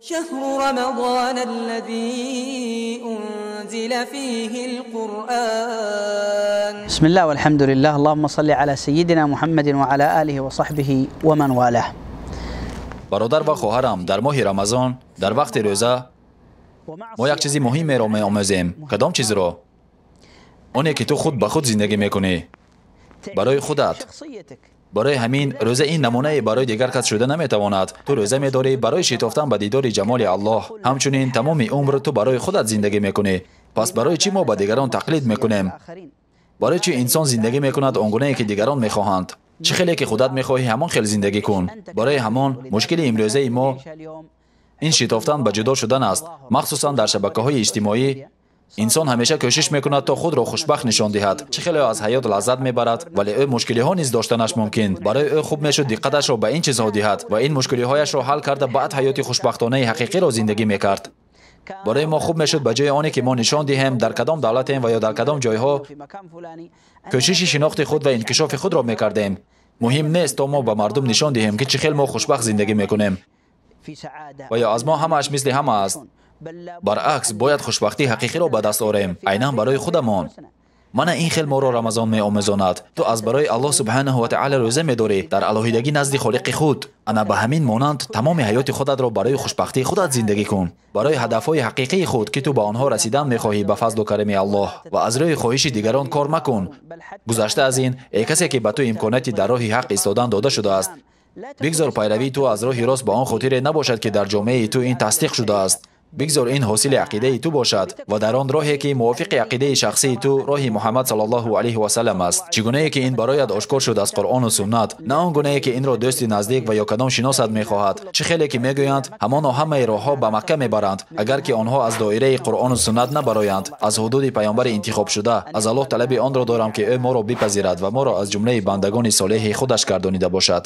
شهر رمضان الذي أنزل فيه القرآن. بسم الله والحمد لله، اللهم صل على سيدنا محمد وعلى آله وصحبه ومن والاه. Бародар ва хоҳарам, дар моҳи Рамазон, дар вақти рӯза мо як чизи муҳимеро меомӯзем. Кадом чизро? Оне ки ту худ ба худ зиндагӣ мекунӣ, барои худат. Барои ҳамин рӯза ин намунае барои дигар кас шуда наметавонад. Ту рӯза медорӣ барои шитофтан ба дидори ҷамоли Аллоҳ. Ҳамчунин тамоми умр ту барои худат зиндагӣ мекунӣ. Пас барои чӣ мо ба дигарон тақлид мекунем? Барои чӣ инсон зиндагӣ мекунад он гунае ки дигарон мехоҳанд? Чӣ хеле ки худат мехоҳӣ, ҳамон хел зиндагӣ кун. Барои ҳамон мушкили имрӯзаи мо ин шитофтан ба ҷудо шудан аст, махсусан дар шабакаҳои иҷтимоӣ. Инсон ҳамеша кӯшиш мекунад то худро хушбахт нишон диҳад. Чӣ хеле аз ҳаёт лаззат мебарад, вале ӯ мушкилиҳо низ доштанаш мумкин. Барои ӯ хуб мешуд диққаташро ба ин чизҳо диҳад ва ин мушкилиҳояшро ҳал карда, баъд ҳаёти хушбахтонаи ҳақиқиро зиндагӣ мекард. Барои мо хуб мешуд ба ҷои оне ки мо нишон диҳем дар кадом давлатем ва ё дар кадом ҷойҳо, кӯшиши шинохти худ ва инкишофи худро мекардем. Муҳим нест то мо ба мардум нишон диҳем ки чӣ хел мо хушбахт зиндагӣ мекунем ва ё аз мо ҳамааш мисли ҳама аст. Баръакс, бояд хушбахтии ҳақиқиро ба даст орем, айнан барои худамон. Мана ин хел моро Рамазон меомӯзонад. Ту аз барои Аллоҳ субҳанаҳу ва таъала рӯза медорӣ дар алоҳидагӣ назди Холиқи худ. Ана ба ҳамин монанд тамоми ҳаёти худатро барои хушбахтии худат зиндагӣ кун, барои ҳадафҳои ҳақиқии худ ки ту ба онҳо расидан мехоҳӣ ба фазлу карами Аллоҳ, ва аз рӯи хоҳиши дигарон кор макун. Гузашта аз ин, эй касе ки ба ту имконияти дар роҳи ҳақ истодан дода шудааст, бигзор пайравии ту аз роҳи рост ба он хотире набошад ки дар ҷомеаи ту ин тасдиқ шудааст. Бигзор ин ҳосили ақидаи ту бошад ва дар он роҳе ки мувофиқи ақидаи шахсии ту роҳи Муҳаммад саллаллоҳу алайҳи васаллам аст. Чӣ гунае ки ин барояд ошкор шуд аз Қуръону суннат, на он гунае ки инро дӯсти наздик ва ё кадом шиносат мехоҳад. Чӣ хеле ки мегӯянд, ҳамоно ҳамаи роҳҳо ба Макка мебаранд, агар ки онҳо аз доираи Қуръону суннат набароянд, аз ҳудуди паёмбари интихобшуда. Аз Аллоҳ талаби онро дорам ки ӯ моро бипазирад ва моро аз ҷумлаи бандагони солеҳи худаш гардонида бошад.